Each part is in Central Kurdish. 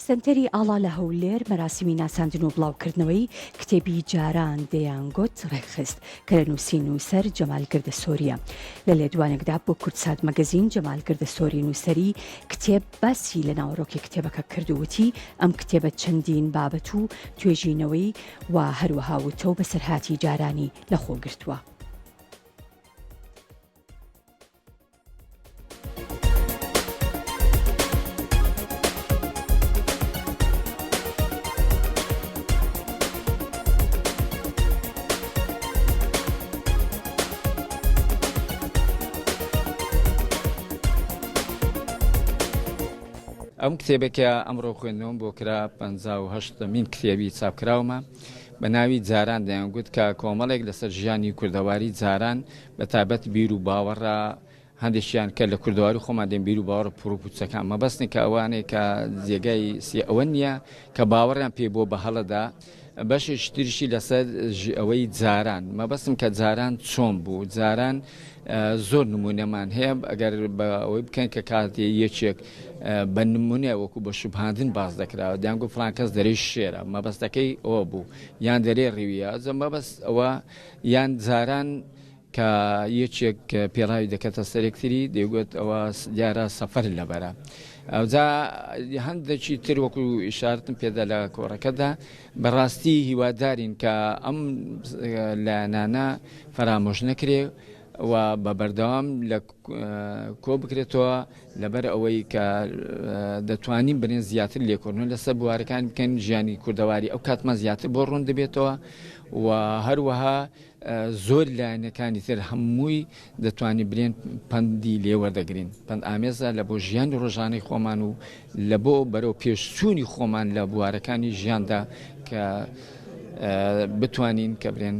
سەنتەری ئاڵا لە هەولێر مەراسیمی ناساندن و بڵاوکردنەوەی کتێبی جاران دەیانگوت ڕێکخست کە لە نووسین نووسەر جەمال گردەسۆرییە. لە لێدوانێکدا بۆ کوردسات مەگەزین جەمال گردەسۆری نووسەری کتێب باسی لە ناوەڕۆکی کتێبەکە کرد و وتی ئەم کتێبە چەندین بابەت و توێژینەوەی و هەروەها وتە و بەسەرهاتی جارانی لەخۆ گرتووە. ئەم کتێبە کە ئەمڕۆ خوێندنەوەم بۆ کرا 58مین کتێبی چاپکراومە بە ناوی جاران دەیانگوت کە کۆمەڵێک لەسەر ژیانی کوردەواری جاران بە تایبەت بیر و باوەڕە هەندێکیان کە لە کوردەواری خۆمان دێن بیر و باوەڕە پڕوپوچەکان مەبەستن کە ئەوانەی کە جێگای سی ئەوە نییە کە باوەڕیان پێ بۆ بە هەڵەدا بەشێکی تریشی لەسەر ئەوەی جاران مەبەستم کە جاران چۆن بوو جاران زۆر نمونەمان هەیە ئەگەر بە ئەوەی بکەن کە کاتێ یەکێک بە نمونە وەکو بە شوبهاندن باس دەکراوە دەیانگو فلان کەس دەرێ شێرە مەبەستەکەی ئەوە بوو یان دەرێ ڕیویە مەبەست ئەوە یان جاران کە یەکێک پێڵاوی دەکەتە سەر یەکتری دەیگوت ئەوە دیارە سەفەر لەبەرە. ئەوجا هەندێکی تر وەکو ئیشارەتم پێدا لە کۆڕەکەدا بەڕاستی هیوادارین کە ئەم لایەنانە فەرامۆش نەکرێ و بە بەردەوام لە کۆ بکرێتەوە لەبەر ئەوەی کە دەتوانین برێن زیاتر لێکۆڵینەوە لەسەر بوارەکان بکەین ژیانی کوردەواری ئەو کاتمان زیاتر بۆ ڕوون دەبێتەوە و هەروەها زۆر لایەنەکانی تر هەمووی دەتوانین برێن پەندی لێ وەردەگرین پەند ئامێزە لە بۆ ژیانی ڕۆژانەی خۆمان و لە بۆ بەرەو پێشچوونی خۆمان لە بوارەکانی ژیاندا کە بتوانین کە برێن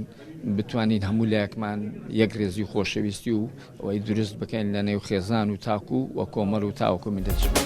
بتوانین هەموو لایەکمان یەک رێزی و خۆشەویستی و ئەوەی دروست بکەین لە نێو خێزان و تاک و و کۆمەڵ و تاوەکو میللەتیشمان.